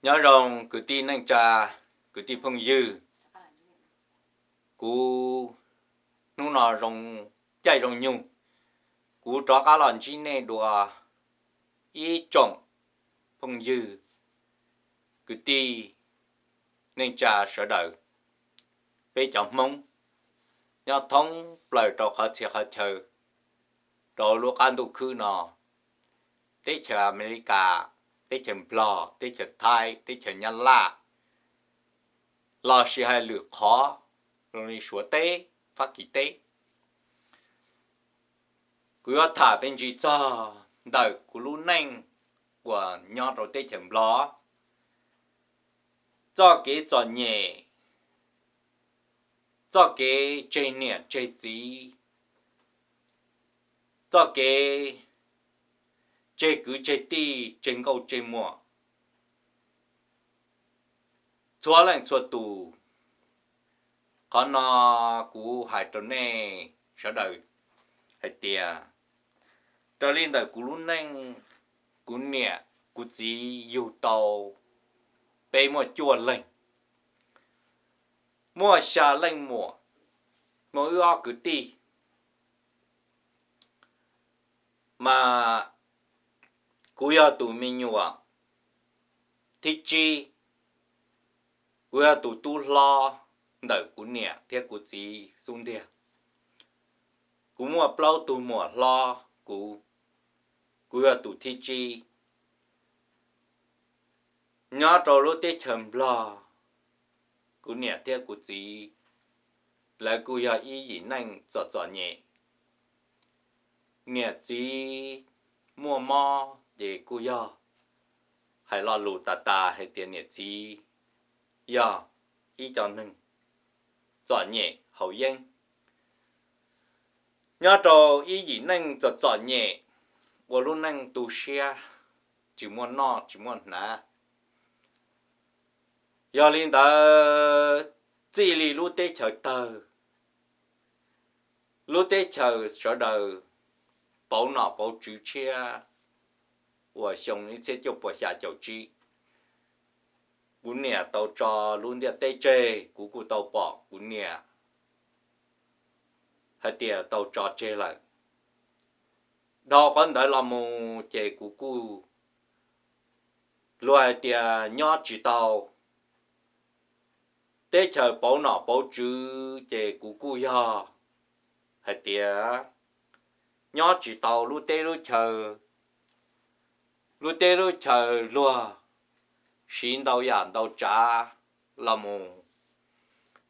Nyob zoo kwv tij neej tsa, kwv tij phooj ywg, kuv hnub no zoo caij zoo nyoog, kuv rov qab los ntsib nej dua ib tsoom phooj ywg, kwv tij neej tsa sawv daws, peb cov Hmoob nyob thoob plaws rau qhov txhia qhov chaw, rau lub qab ntuj khwb no, teb chaws Amelikas, teb chaws Nplog, teb chaws Thaib, teb chaws Nyab Laj, los sis hais lwm qhov, zoo li Suav teb, Fab Kis teb. Kuv yuav tham me ntsis txog ntawm kuv lub neej uas nyob rau teb chaws Nplog, txoj kev txom nyem, txoj kev tseg niam tseg txiv, txoj kev tseg kwv tseg tij tseg nkauj tseg muam, txhua leej txhua tus. Qhov no kuv hais rau nej sawv daws hais tias, raws li ntawm kuv lub neej, kuv niam kuv txiv yug tau peb muaj cuaj leeg, muaj xya leej muam, muaj wb ob kwv tij. Mas kuv yog tus me nyuam thib tsib, kuv yog tus tub hlob ntawm kuv niam thiab kuv txiv xub ntiag. Kuv muaj plaub tug muam hlob, kuv, kuv yog tus thib tsib. Nyob rau lub teb chaws Nplog, kuv niam thiab kuv txiv, lawv kuj yog ib yim neej txom txom nyem. Niam txiv muaj mob ces kuj yog hais lo lus tas tas hais tias niam txiv yog ib co neeg txom nyem haus yeeb. Nyob rau ib yim neej txom txom nyem, ua lub neej tu siab, tsis muaj noj tsis muaj hnav. Yog li ntawd, txij li lub teb chaws tawg, lub teb chaws sawv daws pauv nom pauv tswv tshiab, uas xyoo ib txhiab cuaj puas xya caum tsib, kuv niam tau tso lub ntiaj teb tseg, kuv kuj tau pom kuv niam hais tias tau tso tseg lawm. Dhau qhov ntawd los mus ces kuv kuj, luag hais tias nyob tsis tau, teb chaws pauv nom pauv tswv ces kuv kuj yog hais tias nyob tsis tau lub teb lub chaw, lub teb lub chaw luag siv ntau yam ntau tsav los mus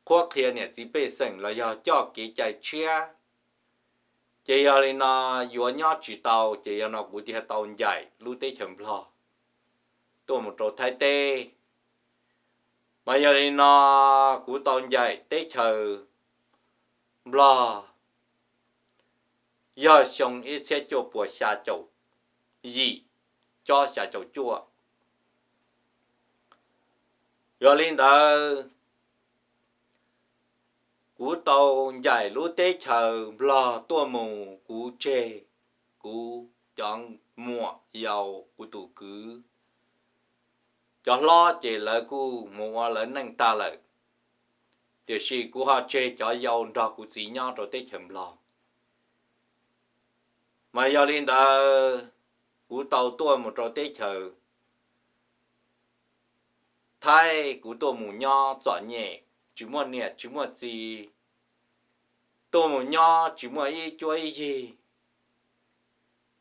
qhuab qhia niam txiv pej xeem los yog coj kev cai tshiab. Ces yog li no, yuav nyob tsis tau ces yog no kuv thiaj tau ncaim lub teb chaws Nplog tuaj mus rau Thaib teb. Mas yog li no, kuv tau ncaim teb chaws Nplog yog xyoo ib txhiab cuaj puas xya caum yim, cob xya caum cuaj. Yog li ntawd, kuv tau ncaim lub teb chaws Nplog tuaj mus, kuv tseg kuv cov muam yau, kuv tus kwv, cov hlob ces lawv kuj mus ua lawv neej tag lawm, tiam sis kuv ho tseg cov yau nrog kuv txiv nyob rau teb chaws Nplog. Mas yog li ntawd, kuv tau tuaj mus rau teb chaws Thaib, kuv tuaj mus nyob txom nyem, tsis muaj niam tsis muaj txiv, tuaj mus nyob tsis muaj ib cuab ib yig,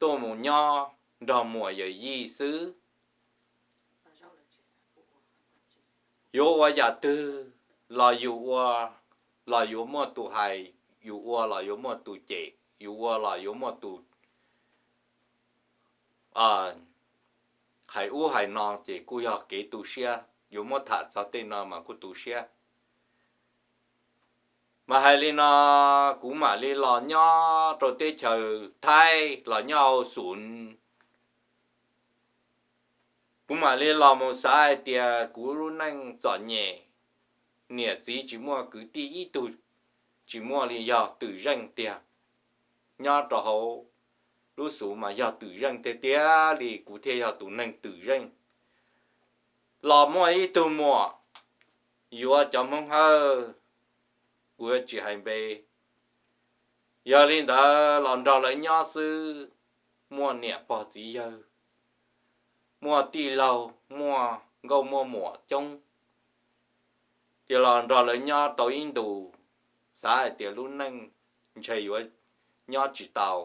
tuaj mus nyob nrog muam yawm yij xwb. Yuav ua yam twg los yus ua, los yuav muaj tus hais, yus ua los yuav muaj tus cem, yus ua los yuav muaj tus hais ub hais no ces kuj yog kev tu siab, yuav muab tham txog tej no mas kuj tu siab. Mas hais li no, kuv mam li los nyob rau teb chaws Thaib los nyob hauv xum. Kuv mam li los mus xav hais tias kuv lub neej txom nyem, niam txiv tsis muaj, kwv tij ib tug tsis muaj li, yog twm zeej tiag. Nyob rau hauv lub xum mas yog twm zeej tiag tiag li, kuv thiaj yog tus neeg twm zeej. los muaj ib tug muam yuav cov Hmoob Hawj, kuv yuav tsis hais npe. Yog li ntawd los nrog lawv nyob xwb, muaj niam pog txiv yawg, muaj tij laug, muaj nkauj muaj muam coob, ces los nrog lawv nyob tau ib ntus, xav hais tias lub neej ntshe yuav nyob tsis tau.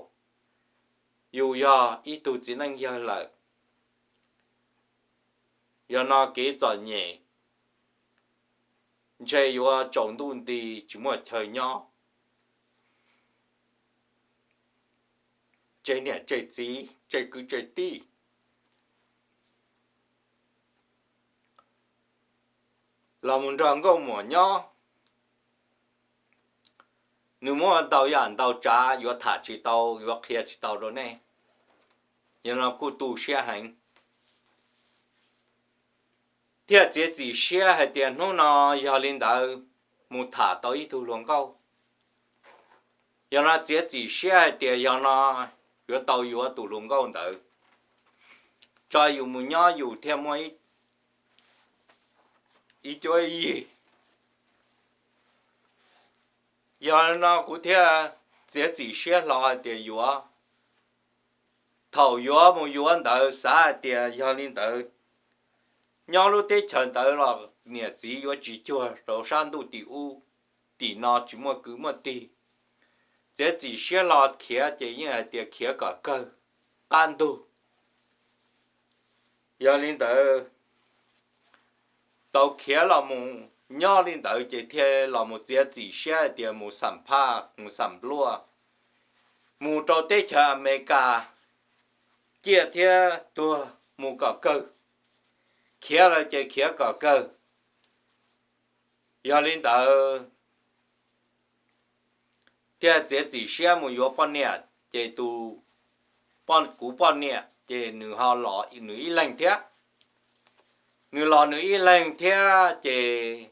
Yus yog ib tug txiv neej yawg lawm, yog no kev txom nyem ntshe yuav tsaus ntuj nti, tsis muaj chaw nyob. Tseg niam tseg txiv tseg kwv tseg tij, los mus nrog nkauj muam nyob. Nws muaj ntau yam ntau tsav yuav tham tsis tau, yuav qhia tsis tau rau nej. Yog no kuj tu siab heev, thiaj txiav txim siab hais tias hnub no yog li ntawd mus tham tau ib tug hluas nkauj. Yog no txiav txim siab hais tias yog no yuav tau yuav tus hluas nkauj ntawd, tso yus mus nyob yus thiaj muaj ib cuab ib yig. Yog no kuv thiaj txiav txim siab hlo hais tias yuav. Thaum yuav mus yuav ntawd xav hais tias yog li ntawd, nyob lub teb chaws ntawd los niam txiv yuav tsis cuag rau sab ntuj tim ub, tim no tsis muaj kwv muaj tij. Txiav txim siab hlo khiav ces yeej hais tias khiav kom kawg qab ntug. Yog li ntawd, tau khiav los mus nyob li ntawd ces thiaj los mus txiav txim siab hais tias mus xam phaj mus xam npluaj, mus rau teb chaws Amelikas ciaj thiab tuag mus kom kawg. Khiav lawm ces khiav kom kawg. Yog li ntawd, thiaj txiav txim siab mus yuav poj niam, ces tus, kuv poj niam ces nws ho los nws ib leeg thiab. Nws los nws ib leeg thiab ces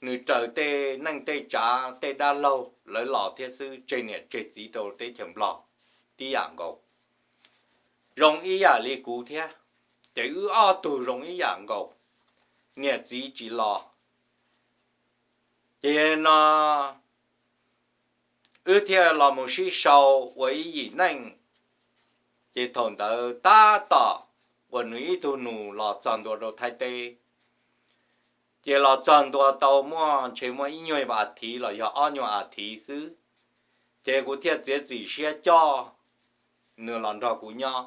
nws raws tej neej tej tsav tej dab laug lawv los thiab xwb, tseg niam tseg txiv rau teb chaws Nplog tib yam nkaus. Zoo ib yam li kuv thiab, ces wb ob tug zoo ib yam nkaus, niam txiv tsis los. Ces no wb thiaj los mus sib sau ua ib yim neej. Ces thaum ntawd tab tom uas nws ib tug nus los txog ntua rau Thaib teb, ces los txog ntua tau muaj ntshe muaj ib nyuag a thiv los yog ob nyuag a thiv xwb, ces kuv thiaj txiav txim siab coj nws los nrog kuv nyob,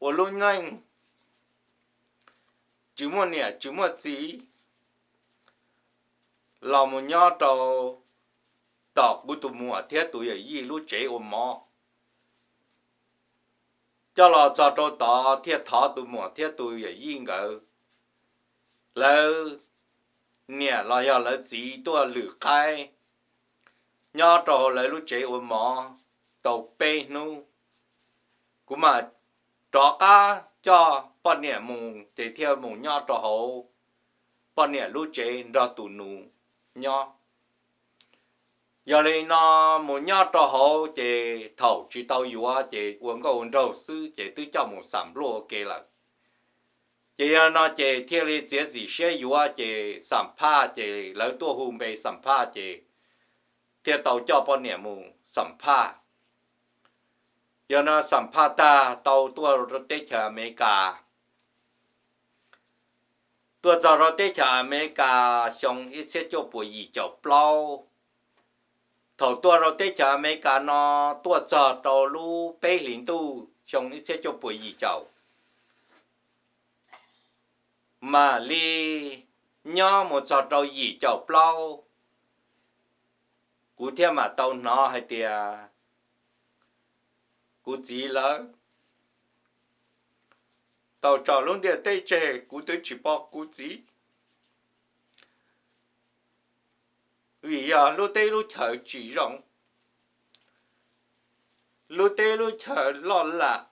ua lub neej tsis muaj niam tsis muaj txiv, los mus nyob rau tom kuv tus muam thiab tus yawm yij lub tsev ua mov. Coj los txog rau tod thiaj thov tus muam thiab tus yawm yij nkawd, lawv niam los yog lawv txiv tuaj lwm qaib nyob rau hauv lawv lub tsev ua mov tau peb hnub. Kuv mam rov qab coj poj niam mus ces thiaj mus nyob rau hauv poj niam lub tsev nrog tus nus nyob. Yog li no mus nyob rau hauv ces thaum tsis tau yuav ces ua nkauj ua nraug xwb ces twb coj mus xam npluaj ua ke lawm. Ces yog no ces thiaj li txiav txim siab yuav ces xam phaj ces lawv tuaj hu npe xam phaj ces thiaj tau coj poj niam mus xam phaj. Yog no xam phaj tag tau tuaj rau teb chaws Amelikas. Tuaj txog rau teb chaws Amelikas xyoo ib txhiab cuaj puas yim caum plaub. Thaum tuaj rau teb chaws Amelikas no tuaj txog rau lub peb hlis ntuj xyoo ib txhiab cuaj puas yim caum, mam li nyob mus txog rau yim caum plaub, kuv thiaj mam tau hnov hais tias kuv txiv lawv tau tso lub ntiaj teb tseg, kuv twb tsis pom kuv txiv. Vim yog lub teb lub chaw tsis zoo, lub teb lub chaw loj lam,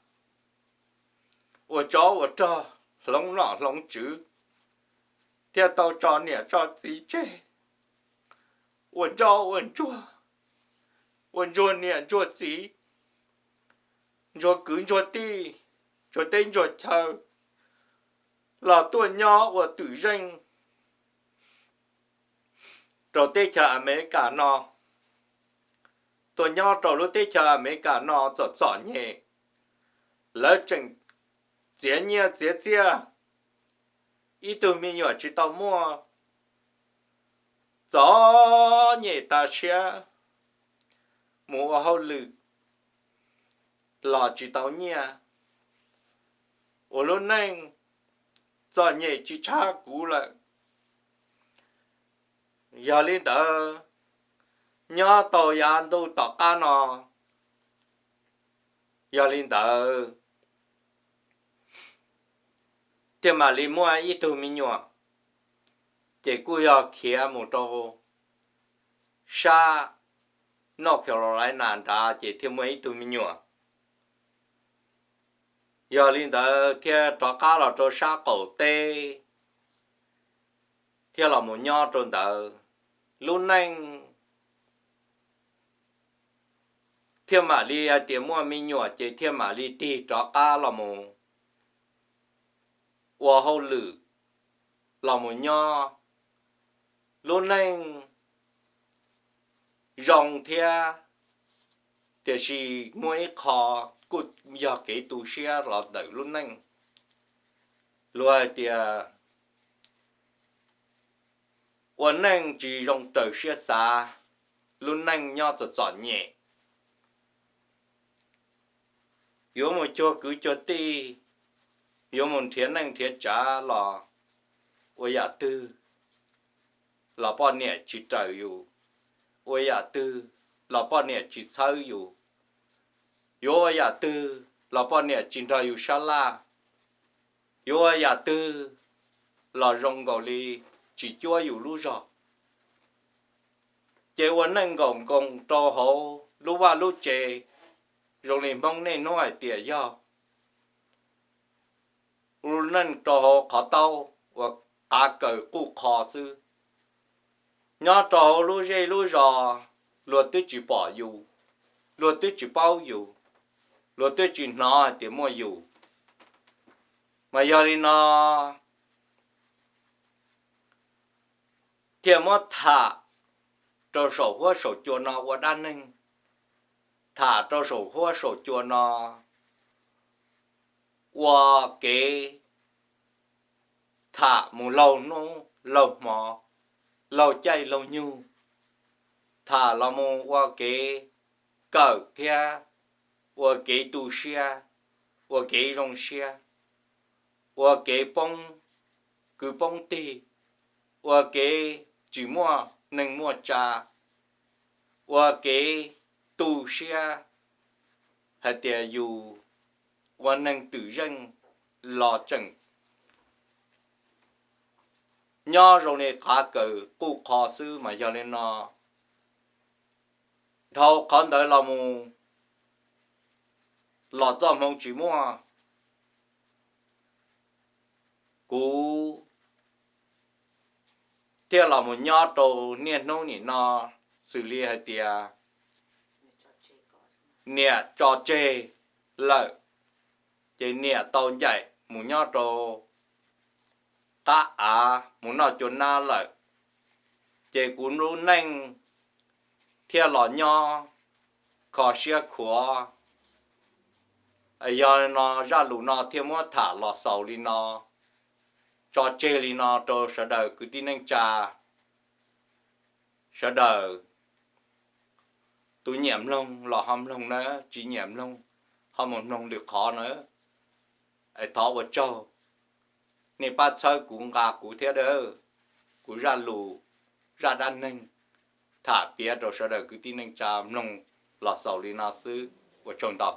ua tsov ua rog, hloov nom hloov tswv, thiaj tau tso niam tso txiv tseg, ua ntsoj ua ntsuag, ua ntsuag niam ntsuag txiv, ntsuag kwv ntsuag tij, ntsuag teb ntsuag chaw, los tuaj nyob ua twm zeej rau teb chaws Amelikas no. Tuaj nyob rau lub teb chaws Amelikas no txom txom nyem, lawv tseem txiav nyiaj txiav txiaj, ib tug me nyuam tsis tau muaj, txom nyem tas siab, mus ua hauj lwm los tsis tau nyiaj, ua lub neej txom nyem tsis tshab kuv lawm. Yog li ntawd, nyob tau yav ntuj tom qab no, yog li ntawd thiaj mam li muaj ib tug me nyuam, ces kuj yog khiav mus rau sab North Carolina nrad ces thiaj muaj ib tug me nyuam. Yog li ntawd thiaj rov qab los rau sab qaum teb, thiaj los mus nyob rau ntawd. Lub neej thiaj mam li hais tias muaj me nyuam ces thiaj mam li tig rov qab los mus ua hauj lwm, los mus nyob. Lub neej zoo thiab, tiam sis muaj ib qho kuj yog kev tu siab los ntawm lub neej. Luag hais tias ua neej tsis zoo raws siab xav, lub neej nyob txom txom nyem. Yuav mus cuag kwv cuag tij, yuav mus nrhiav neej nrhiav tsav los ua yam twg los poj niam tsis raws yus, ua yam twg los poj niam tsis txhawb yus, yuav ua yam twg los poj niam tsis nrog yus sab laj, yuav ua yam twg los zoo nkaus li tsis cuab yus lub zog. Ces ua neej nkaum nkoos rau hauv lub vaj lub tsev, zoo li Hmoob niaj hnub hais tias yog ua neej rau hauv qhov taub uas qav kaws quj qho xwb. Nyob rau hauv lub zej lub zos, luag twb tsis pom yus, luag twb tsis paub yus, luag twb tsis hnov hais tias muaj yus. Mas yog li no thiaj muab tham rau saum huab saum cua no ua dab neeg, tham rau saum huab saum cua no ua kev tham mus laug hnub laug hmo, laug caij laug nyoog, tham los mus ua kev kawm thiab ua kev tu siab, ua kev zoo siab, ua kev poob kwv poob tij, ua kev tsis muaj neeg muaj tsa, ua kev tu siab hais tias yus ua neeg twm zeej los tseem nyob zoo li qav kaws quj qho xwb. Mas yog li no, dhau qhov ntawd los mus los txoj hmoo tsis muaj, kuv thiaj los mus nyob rau niaj hnub nim no, xws li hais tias niam tso tseg lawm, ces niam tau ncaim mus nyob rau qab av mus noj cua nab lawm, ces kuv lub neej thiaj los nyob kho siab khuav. Yog no zaj lus no thiaj muab tham los xaus li no, tso tseg li no rau sawv daws kwv tij neej tsa, sawv daws tus nyiam mloog los ho mloog nawb, tsis nyiam mloog ho mus mloog lwm qhov nawb. Es thov ua tsaug, nej pab txhawb kuv nqa kuv thiab dawb, kuv zaj lus, zaj dab neeg tham piav rau sawv daws kwv tij neej tsa mloog los xaus li no xwb, ua tsaug ntau.